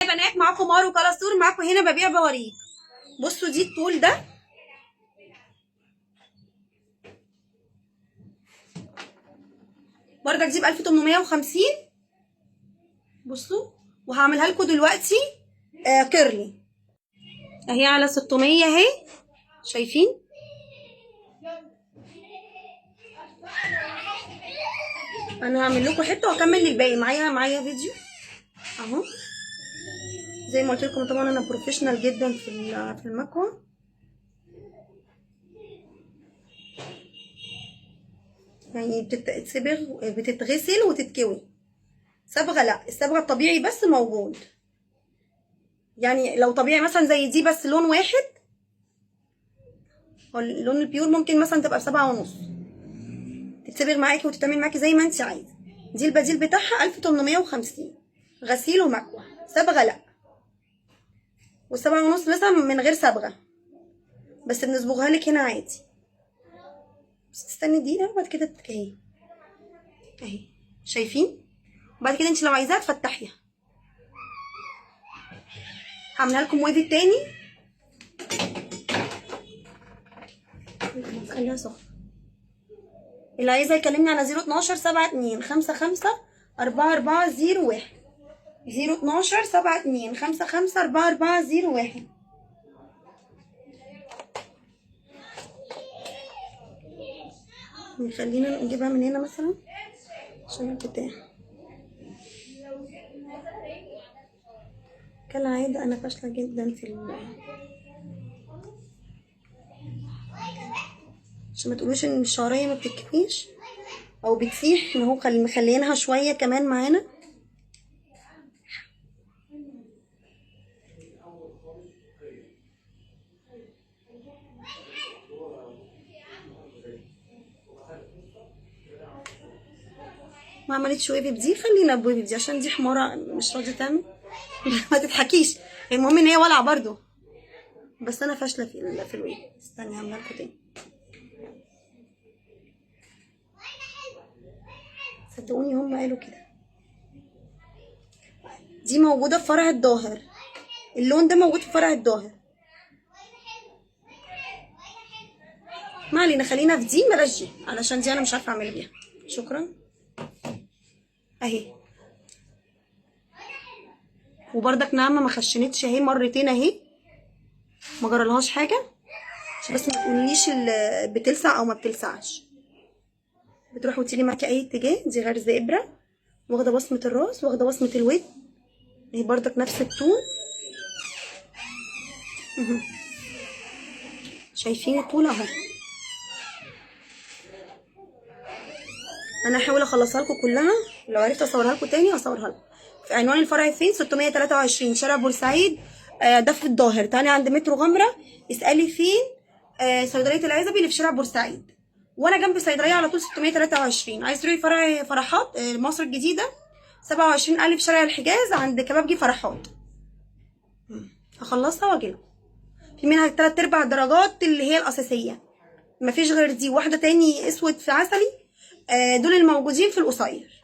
يا بنات معاكم مارو كلاسور، معاكم هنا ببيع بواريك. بصوا دي الطول ده بردك دي ب 1850. بصوا وهعملها لكم دلوقتي curly اهي على 600 اهي، شايفين؟ انا هعمل لكم حتة واكمل للباقي، معايا فيديو اهو. زي ما قلت لكم طبعا انا professional جدا في المكوه. يعني بتتصبغ، بتتغسل وتتكوي. صبغة لا، الصبغه الطبيعي بس موجود. يعني لو طبيعي مثلا زي دي بس لون واحد، اللون ال pure ممكن مثلا تبقى ب7.5، تتصبغ معاكي وتتعمل معاكي زي ما انت عايزه. دي البديل بتاعها 1850، غسيل ومكوى، صبغة لا. و7.5 مثلا من غير صبغة، بس بنصبغها لك هنا عادي. بس تستني دقيقة وبعد كده اهي اهي، شايفين؟ وبعد كده انت لو عايزاها تفتحيها. هعملها لكم wavy تاني، خليها سخنة. اللي عايزه يكلمني على 012 72 55 44 01، 012 72 55 44 01. خلينا نجيبها من هنا مثلا عشان البتاع. كالعادة أنا فاشلة جدا في عشان ما تقولوش إن الشعرية ما بتكفيش أو بتسيح، إن هو مخلينها شوية كمان معانا. ما عملتش wavy بدي، خلينا ب wavy بدي عشان دي حماره مش راضية تعمل. ما تضحكيش، المهم ان هي ولعه برضو، بس انا فاشلة في ال wavy. استني هعملها لكم تاني، صدقوني هم قالوا كده. دي موجودة في فرع الظاهر، اللون ده موجود في فرع الظاهر. ما علينا، خلينا في دي بلاش دي علشان دي انا مش عارفه اعمل بيها. شكرا. اهي وبردك ناعمة ما خشنتش اهي، مرتين اهي ما جرالهاش حاجة، عشان بس ما تقوليش بتلسع او ما بتلسعش. بتروح وتيجي معاكي اي اتجاه. دي غرزه ابره، واخده بصمة الراس، واخده بصمة الود اهي بردك نفس الطول. شايفين الطول اهو. انا هحاول اخلصها لكم كلها، لو عرفت اصورها لكم تاني هصورها لكم. في عنوان الفرع فين؟ 623 شارع بورسعيد، ده في الظاهر. تعالي عند مترو غمره اسالي فين، صيدلية العزبي اللي في شارع بورسعيد، وانا جنب صيدلية على طول 623. عايز تروحي فرع فرحات، مصر الجديدة 27 الف شارع الحجاز عند كبابجي فرحات. هخلصها واجي لكم. في منها 3/4 درجات اللي هي الاساسية، مفيش غير دي واحدة تاني اسود في عسلي، دول الموجودين في القصير.